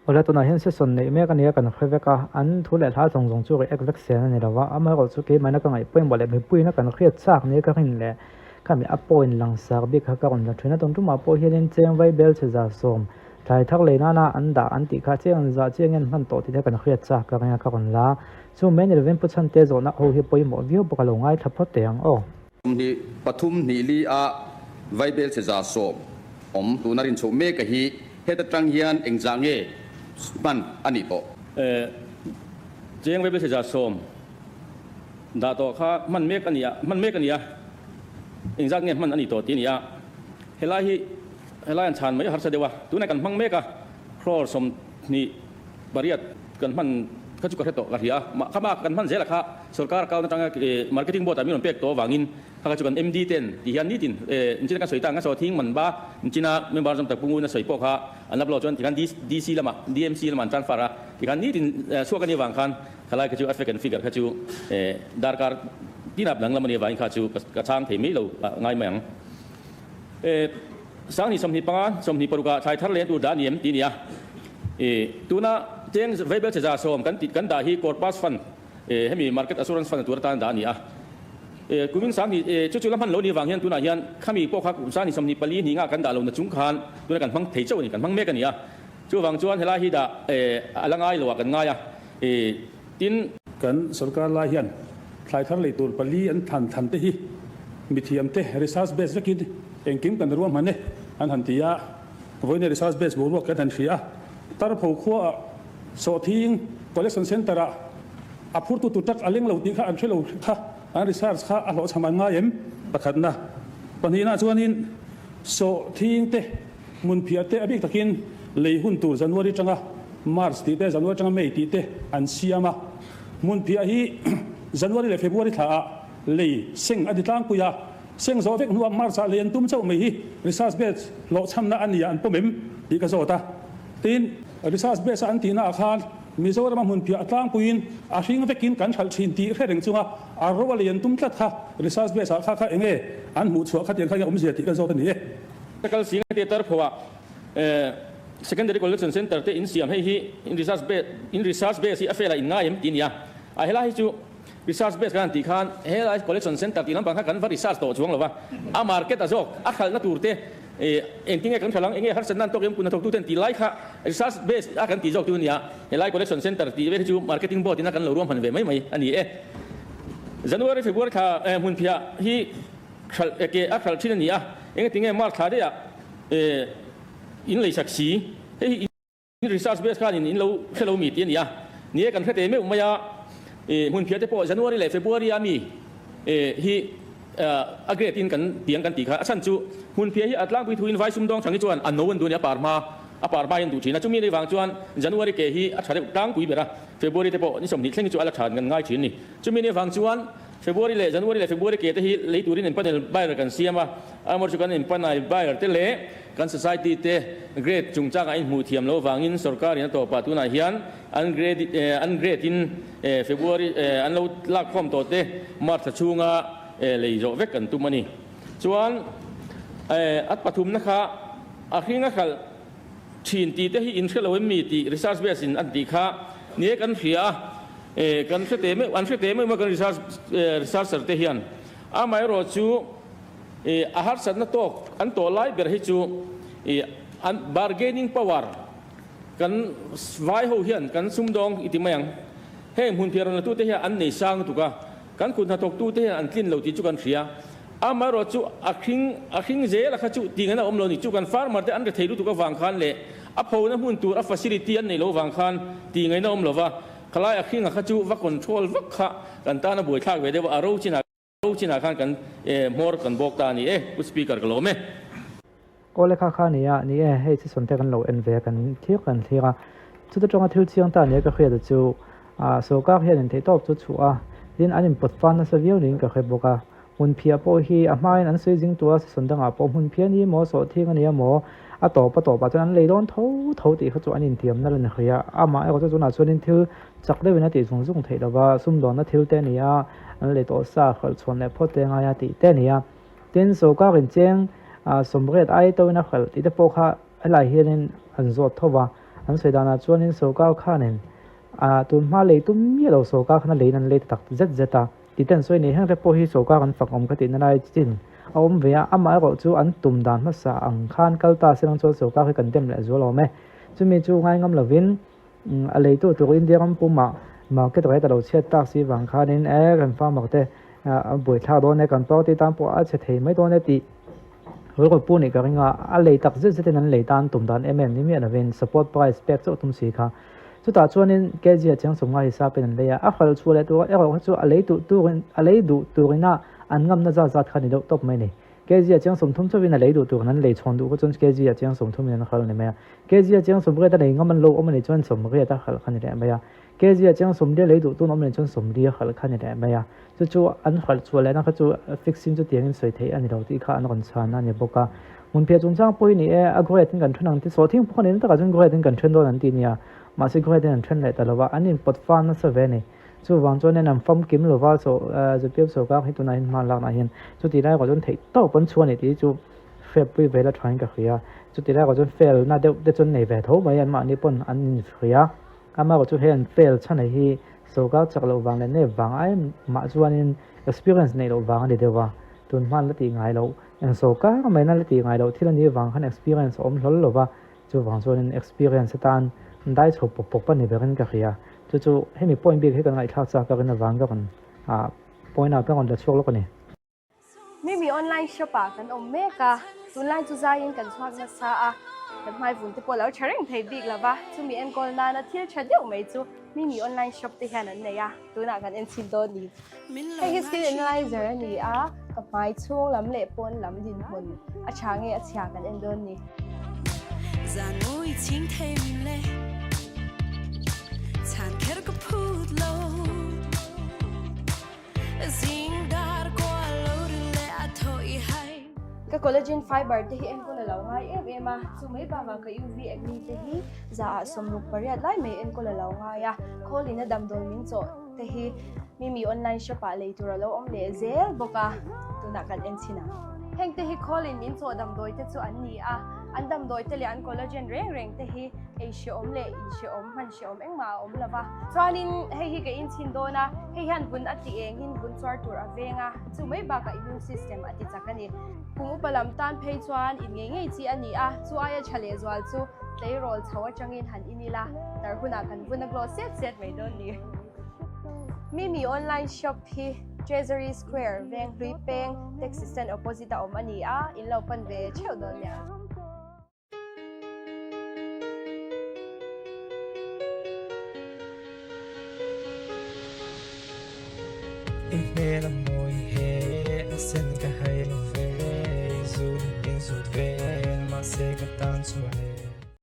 Awle tunah hian session neih mek a nia kan hre vek a, an thu leh hla zawng zawng chu react vek sel a ni lo va, amaherawh chu keimahna ka ngaih pawimawh leh mipuiina kan hriat chak nia ka rin leh khami a point langsar bik kha ka rawn la thin a, tun tumah pawh hianin cheng vai bel chhe 110 thlai thar lei nana an dah an tih kha chiang an zah chiang nge an hman tawh tih te kan hriat chak ka ring a ka rawn la, chu mai ni lovin Pu Chhante zawhna ho hi pawimawh viau bawk a lo ngaithla phawt teh ang aw. Hnih pathum hnih li a vaibel chhe 110 awm tuna rin chhoh mek a hi heta tang hian engzah nge hman a nih tawh? Cheng vaibel chhe 110 dah tawh kha hman mek a ni a, hman mek a ni a, engzat nge hman a nih tawh tih a ni a, helai hi helai an chhan mai a harsa deuh a, tunah kan hmang mek a, crore 28 kan hman kha chu ka hre tawh ka hria a, mah kha bak kan hman zel a kha sorkar account atanga marketing board ah min rawn pek tawh avangin kha kha chu kan MD ten ti hian nitin inchina kan sawi ta ang a saw thing man ba inchina member zawm tak pungun a sawi pawh kha an upload chuan tikhan DC lamah DMC lamah an transfer a tikhan nitin chhuak a nih avang khan khalai kha chu a fact and figure kha chu darkar tinap dang lam a nih avangin kha chu ka chhang thei mai lo ngai mai ang. Sanghnih 25, 26 ah thlai thar leng tur dah a ni em tih a ni a. I tuna cheng vaibel chhe 110 kan tih kan dah hi Corpus Fund hemi Market Assurance Fund tur atan dah a ni a. Kumin sanghnih chu chu la hman lo ni avang hian tunah hian khami pawh kha kum sanghnih 24 hnih nga kan dah lohna chung khan tuna kan hmang thei chauh a ni, kan hmang mek a ni a. Chuvang chuan helai hi dah a la ngai lo ah kan ngai a. I tin. Kan sorkar lai hian thlai thar lei tur pali an thlan thlan te hi mithiam te research base vekin engkim kan ruahman e an han ti a, vawiin research base boruak kan han hria a, Tarpho khuaah Sawhthing collection centre ah a phurtu tur tak a leng lo tih kha an hre lo kha an research kha a hlawhchham an ngai em? Pakhatna. Pahnihna chuanin Sawhthing te Hmunphiah te a bik takin lei hun tur January tanga March tih te, January tanga May tih te an siam a. Hmunphiah hi January leh February thla ah lei seng a ti tlangpui a, seng zawh vek hnuah March ah lei an tum chauh mai hi research base hlawhchhamna a nia an pawm em tih ka zawt a. Tin, research base a an tihna ah khan Mizorama hmunphiah a tlangpuiin a hring vekin kan hralh thin tih hre reng chunga a ro a lei an tum tlat kha research base ah kha kha enge an hmuhchhuah khatiang kha enge awmzia tih ka zawt a ni e. Ka kal sing te tar pho ah Secondary Collection Centre te in siam hei hi in research base in research base hi a fel a in ngai em tih a ni a, a helai hi chu research base kan han tih khan helai collection centre tih lampang kha kan va research tawh chuang lo va, a market a zawk a khalhna tur te engtin nge kan khalh ang enge harsatna an tawk em kun a thawktu ten tih lai kha research base a kan tih zawk chu a ni a, helai collection centre tih vel hi chu marketing board in a kan lo ruahman ve mai mai a ni e. January February thla hmunphiah hi Hralh eke a hralh thin a ni a, engati nge March thla daih ah in lei sak si? Hei hi in research base khan in lo hre lo mi tih a ni a, ni e kan hre teh meuh mai a, hmunphiah te pawh January leh February a mi hi a grade in kan tiang kan tih kha, a chhan chu hmunphiah hi a tlangpui thu in vai sumdawng chang hi chuan a no an duh a ni, a par hma a par hma hi an duh thin a, chumi avang chuan January ke hi a tha deuh tlangpui ber a, February te pawh ni 20 thleng hi chu a la tha kan ngai thin a ni, chumi ni avang chuan February leh January leh February ke te hi lei turin inpanel buyer kan siam a, amaherawhchu chu kan inpanai buyer te leh kan society te grade chungchangah inhmuh thiam loh vangin sorkarin a tawpah tunah hian an grade an grade in February an lo lakkhawm tawh te March thla chhunga lei zawh vek kan tum a ni. Chuan a pathumna kha a hring a hralh thin tih te hi inhre lo em mi tih research base in an tih kha ni e kan hria a. Kan hre teh meuh, an hre teh meuh mai kan research researcher te hian. Amaherawh chu a harsatna tawk an tawh lai ber hi chu an bargaining power kan vai ho hian kan sumdawng i ti mai ang. Heng hmun phiar rawn latute hian an nei sang lutuk a, kan kut hnathawktute hian an tlin lo tih chu kan hria. Amaherawh chu a hring a hring zel a kha chu tih ngaihna a awm lo ni. Chu kan farmer te an rethei lutuk avang khan leh a phona hmun tur a facility an neih loh avang khan tih ngaihna a awm lo va. Khalai a hringa kha chu va control vak kha kan tana buaithlak ve deuh a, a ro chinah ro chinah khan kan hmawr kan bawk ta a ni e, Pu Speaker ka lawm e. Awle kha kha nia, ni e, hei chi sawn te kan lo en ve a, kan thlir kan thlir a, chuta tawng a thil chiang ta nia ka hriat a chu, ah sorkar hian in theihtawp chu chhuah a, tin an inpawt fan nasa viau niin ka hre bawk a, Hmunphiah pawh hi a hmain an sawi zing tur a, sasawn dangah pawh hmunphiah a ni emaw, sawhthing a ni emaw, a tawp a tawpah chuan an lei dawn tho tho tih kha chu an intiamna la ni hrih a. Amah erawh chu tunah chuanin thil chak deuhin a tih zung zung theih lova, sumdawnna thil te a ni a, an lei tawh sa hralh chhuan leh phawt te a ngai a tih te a ni a. Tin, sorkar incheng 80 ai tawhin a hralh tih te pawh kha helai hianin an zawt tho va. An sawi danah chuanin sawrkar khanin ah tun hma lei tum miah lo sawrkar khan a leiin an lei ta tak zet zet a. Tih te an sawi a ni. Heng te pawh hi sawrkar an fak awm kha tihna lai chin a awm ve a, amaherawh chu an tum dan hmasa ang khan kal ta se lang chuan sawrkar hi kan dem leh zual awm e. Chumi chu ngai ngam lovin a leitu tur India ram pumah market rate a lo chhiat tak si vang khanin e kan farmer te a buaithlak dawn e, kan party tan pawh a chhe thei mai dawn e tih rilru pu nih ka ring a, a lei tak zet zetin an lei tan tum dan em em ni miah lovin support price pek chauh tum si kha. Chutah chuanin kg a cheng sawmnga hisapin an lei a, a hralh chhuah leh tur erawh kha chu a lei duh turin a lei duh turina an ngamna zat zat kha a ni deuh tawp mai a ni. Kg a cheng 30 chauhin a lei duh turin an lei chhawn duh kha chuan kg a cheng 30 in an hralh a ni mai a. Kg a cheng 80 a lei ngam an lo awm a nih chuan 80 a hralh kha a ni leh mai a. Kg a cheng 40 a lei duh tun awm a nih chuan 40 a hralh kha a ni leh mai a. Chu chu an hralh chhuah lehna kha chu fix in chutiangin sawi theih a ni lo tih kha an rawn chhan a ni bawk a. Hmunphiah chungchang pawh hi ni e, a grade in kan then ang ti sawhthing pawh kha ni takah chuan grade in kan then dawn an ti nia. Mahse grade in an then leh ta lo va, an inpawt fan nasa ve a ni. Chuvang chuan an famkim lova chaw ZPM sawrkar hi tunah hian hma an lakna hian chuti lai erawh chuan theih tawp an chhuah a ni tih hi chu hriatpui ve la thain ka hria. Chuti lai erawh chuan fail na deuh te chuan nei ve tho mai anmahni pawn an inhria. Amaherawh chu he an fail chhan hi sawrkar chak loh vang leh nep vang ai mah chuanin experience neih loh vang a ni deuh a, tun hma an la tih ngai loh, eng sawrkar mai na la tih ngai loh thil a nih vang khan experience a awm hlawl lo va, chuvang chuanin experience atan dai chho pawp pawp a ni berin ka hria. Chu chu hemi point bik hi kan ngaihthlak chak ka rin avang ka rawn point out ka rawn la chhuak lawk a ni. Mimi online shop ah kan awm mek a, tunlai chu zaiin kan chhuak nasa a, kan hmai vun te pawh a lo tha reng thei bik lo va, chumi enkawl nana thil tha deuh mai chu Mimi online shop te hian an nei a, tunah kan en chhin dawn ni. Hei hi skin analyzer a ni a, ka hmai chhung lam leh pawn lam dinhmun a tha nge a chhia kan en dawn ni. Ka collagen fiber te hi enkawl a lo ngai em em a, chu mai bakah ka UV acne te hi za ah 68 lai mai enkawl a lo ngai a, khawlin a damdawi min chawh te hi Mimi online shop ah lei tur a lo awm leh zel bawk a, tunah kan en chhin ang. Heng te hi khawlin min chawh damdawi te chu an ni a, an damdawi te leh an collagen reng reng te hi ei hrehawm leh in hrehawm hman hrehawm engmah a awm lo va. Chuanin hei hi ka inchhin dawn a, hei hian vun a ti engin vun chuar tur a veng a, chu mai bakah immune system a ti chak a ni. Kum upa lam tan phei chuan in ngei ngei chi a ni a, chu aia tha lehzual chu tleirawl chho atangin han in ila, tar hunah kan vun a glow set set mai dawn ni. Mimi online shop hi Treasury Square, Venghlui Peng, Taxi Stand opposite a awm a ni a, in lo pan ve theuh dawn nia. I hmel a mawi he a sen.